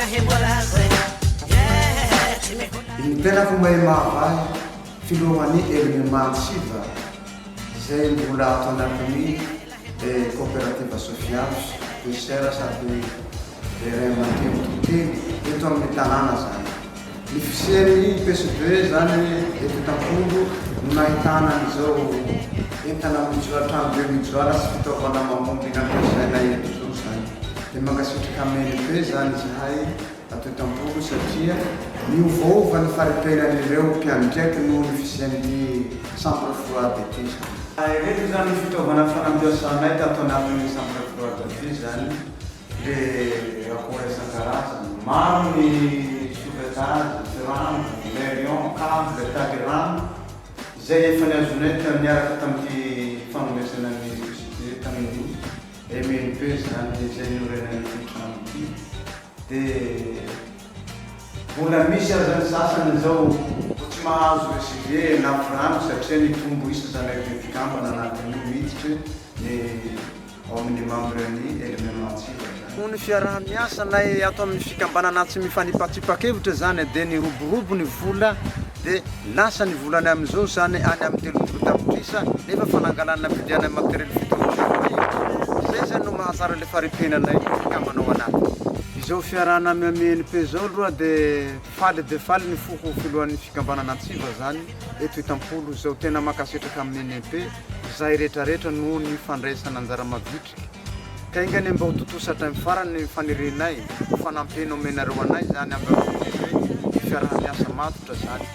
Ny tenako mahay mahavahy filohan'ny LMA Antsiva izay mbola ato anatin'ny Coopérative Sofianos, Besera sady ray aman-dreny toriteny eto amin'ny tanàna izany. Ny fisian'ny PCB izany eto Itampolo no nahitana an'izao entana mijoala, tranobe mijoala sy fitaovana mahomby nampiasaina eto izao izany. Dia mankasitraka amin'ny MNP izany izahay ato Itampolo satria miovaova ny fari-piainan'ireo mpiandraiky noho ny fisian'ity chambre froide ity izany. Ireto izany ny fitaovana fanampiasanay tato anatin'ny chambre froide ity izany. Le akora isan-karazany. Maro ny sauvetage, firango, merion, cable, tady rano, izay efa niazonay ta niaraka tamin'ity fanomezana ny UCD tamin'ny MNP izany izay niorenan'ity trano ity. Dia mbola misy aza ny sasany izao vao tsy mahazo resive na firango satria nitombo isa izany ireo mpikambana anatin'io miditra ny ao amin'ny membre-n'ny LMM Antsiva izany. Noho ny fiaraha-miasanay ato amin'ny fikambanana tsy mifanipatsipa-kevitra izany dia niroborobo ny vola dia lasa ny volanay amin'izao izany any amin'ny 30 tapitrisa nefa fananganana fividianana matériel fitaovana io. Izay izany no mahatsara ilay fari-piainanay mpikambana ao anatiny. Izao fiarahana amin'ny MNP izao aloha dia faly dia faly ny foko ho filohan'ny fikambanana Antsiva izany eto Itampolo izao. Tena mankasitraka amin'ny MNP. Izahay rehetra rehetra noho ny fandraisana anjara mavitrika. Ka enga anie mba ho tontosa hatramin'ny farany ny fanirianay, ho fanampiana omenareo anay izany amin'ny hoe ny fiaraha-miasa matotra izany.